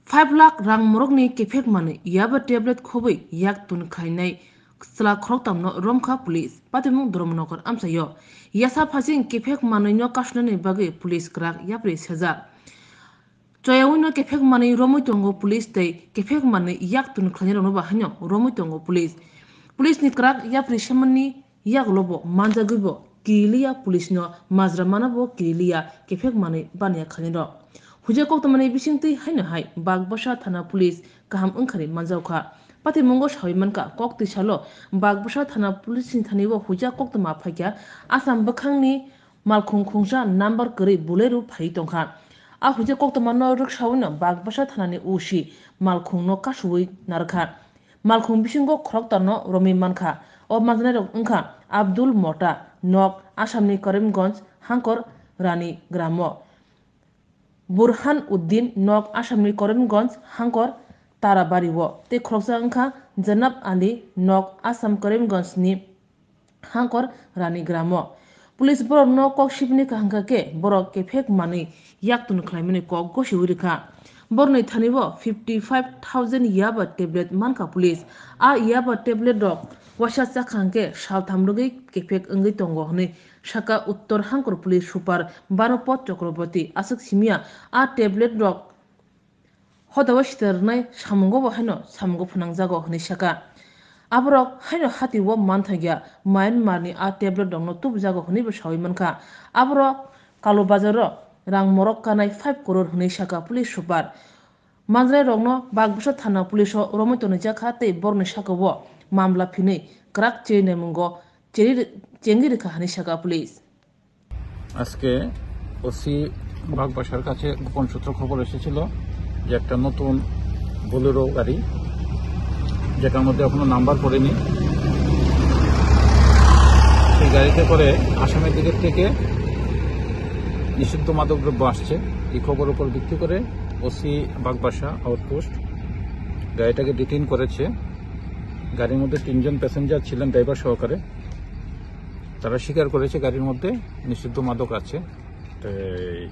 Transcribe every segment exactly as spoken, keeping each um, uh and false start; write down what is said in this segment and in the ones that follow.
Five lakh rang morokni kephek manwi yaba tablet khobwi yak tun khlainai chwla khoroktamno romkha police, patimung Dharmanagar amchaio. Yasa phasing kephek manwino kasunani bagwi police kwrak yapri sejak. Choyawino kephek manwi romwi tongo police tei kephek manwi yak tun khlainairokno bo haino romwi tongo police. Police ni kwrak yapri semanni yagulo bo manjagwi bo kiriliya, police no majra mana bo kiriliya, kephek manwi baniya khlainai rok. Huja koktwmani bisingtwi haino hai Bagbasa thana police kaham wngkhani manjakha. Patimungo sawi mankha, kok twi salo Bagbasa thana police ni thani o huja koktwma phaikha Assam bwkhangni malkhung khungsa number kwrwi Bolero phaiwi tongkha. A huja koktwmano rwksawino Bagbasa thanani O C malkhungno kasuwi narwkha. Malkhung bisingo khoroktarno romwi mankha. O manjanairok wngkha Abdul Mota, nok Assamni Karimganj, Hangkor Rani Gramo. Burhan Uddin, nok Assamni Karimganj, Hangkor Tarabario. Tei khoroksa wngkha Janab Ali, nok Assam Karimganjni Hangkor Rani Gramo. Police borokno kok sibini kaham kha khe borok kephek manwi yak tun khlaimani kok gosiwi rwkha. Borokni thani o fifty five thousand yaba tablet mankha police. A yaba tablet rok waisa chakha hwnkhe saltham rwgwi kephek wngwi tongo hwnwi sakha Uttor Hangkor Police Super Bhanupad Chakraborty. Aswk simiya a tablet rok hoda o sita rwnai samungo bo haino samungo phwnangjago hwnwi sakha. Aborok haino hati o manthokya Myanmar ni a tablet rokno tubjago hwnwi bo sawi mankha. Aborok Kalu Bazar o rang morok kanai five crore hwnwi sakha police super. Manjrai rokno Bagbasa thana police o romwi tonwi jakha tei borokni saka o mamla phinwi kwrak chiri naimungo chiri-, chengwi rwkha hwnwi sakha police. আজকে ওসি বাগবাসার কাছে গোপন সূত্র খবর এসেছিল যে একটা নতুন বোলেরো গাড়ি, যেটার মধ্যে এখনো নাম্বার পড়েনি, সেই গাড়িতে করে আসামের দিকের থেকে নিষিদ্ধ মাদক দ্রব্য আসছে। এই খবর উপর ভিত্তি করে ওসি বাগবাসা আউটপোস্ট গাড়িটাকে ডিটেইন করেছে। গাড়ির মধ্যে তিনজন প্যাসেঞ্জার ছিলেন ড্রাইভার সহকারে। তারা স্বীকার করেছে গাড়ির মধ্যে নিষিদ্ধ মাদক আছে। তো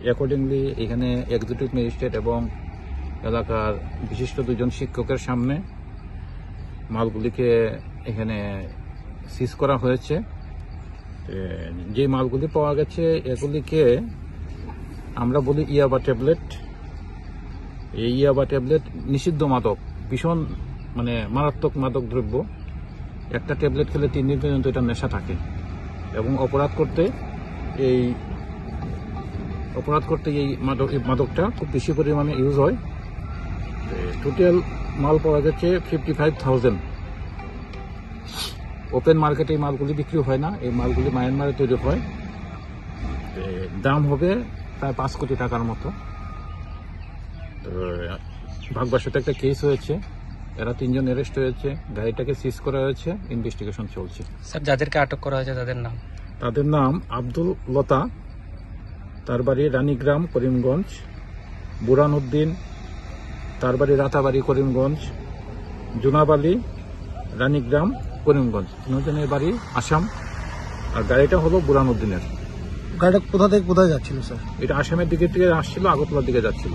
অ্যাকর্ডিংলি এখানে এক্সিকিউটিভ ম্যাজিস্ট্রেট এবং এলাকার বিশিষ্ট দুজন শিক্ষকের সামনে মালগুলিকে এখানে সিজ করা হয়েছে। তো যে মালগুলি পাওয়া গেছে, এগুলিকে আমরা বলি ইয়াবা ট্যাবলেট। এই ইয়াবা ট্যাবলেট নিষিদ্ধ মাদক, ভীষণ মানে মারাত্মক মাদক দ্রব্য। একটা ট্যাবলেট খেলে তিন দিন পর্যন্ত এটা নেশা থাকে এবং অপরাধ করতে এই, অপরাধ করতে এই মাদক, এই মাদকটা খুব বেশি পরিমাণে ইউজ হয়। টোটাল মাল পাওয়া গেছে ফিফটি ফাইভ থাউজেন্ড। ওপেন মার্কেটে এই মালগুলি বিক্রি হয় না, এই মালগুলি মায়ানমারে তৈরি হয়। এ, দাম হবে প্রায় পাঁচ কোটি টাকার মতো। তো, ভাগবাসাতে একটা কেস হয়েছে, এরা তিনজন অ্যারেস্ট হয়েছে, গাড়িটাকে সিজ করা হয়েছে, ইনভেস্টিগেশন চলছে। স্যার, যাদেরকে আটক করা হয়েছে তাদের নাম? তাদের নাম আব্দুল লতা, তার বাড়ি রানীগ্রাম, করিমগঞ্জ, বুরহান উদ্দিন, তার বাড়ি রাতাবাড়ি, করিমগঞ্জ, জুনাব আলী, রানীগ্রাম, করিমগঞ্জ। তিনজনের বাড়ি আসাম। আর গাড়িটা হলো বুরহান উদ্দিনের। গাড়িটা কোথা থেকে কোথায় যাচ্ছিল, স্যার? এটা আসামের দিকে থেকে আসছিল, আগরতলার দিকে যাচ্ছিল।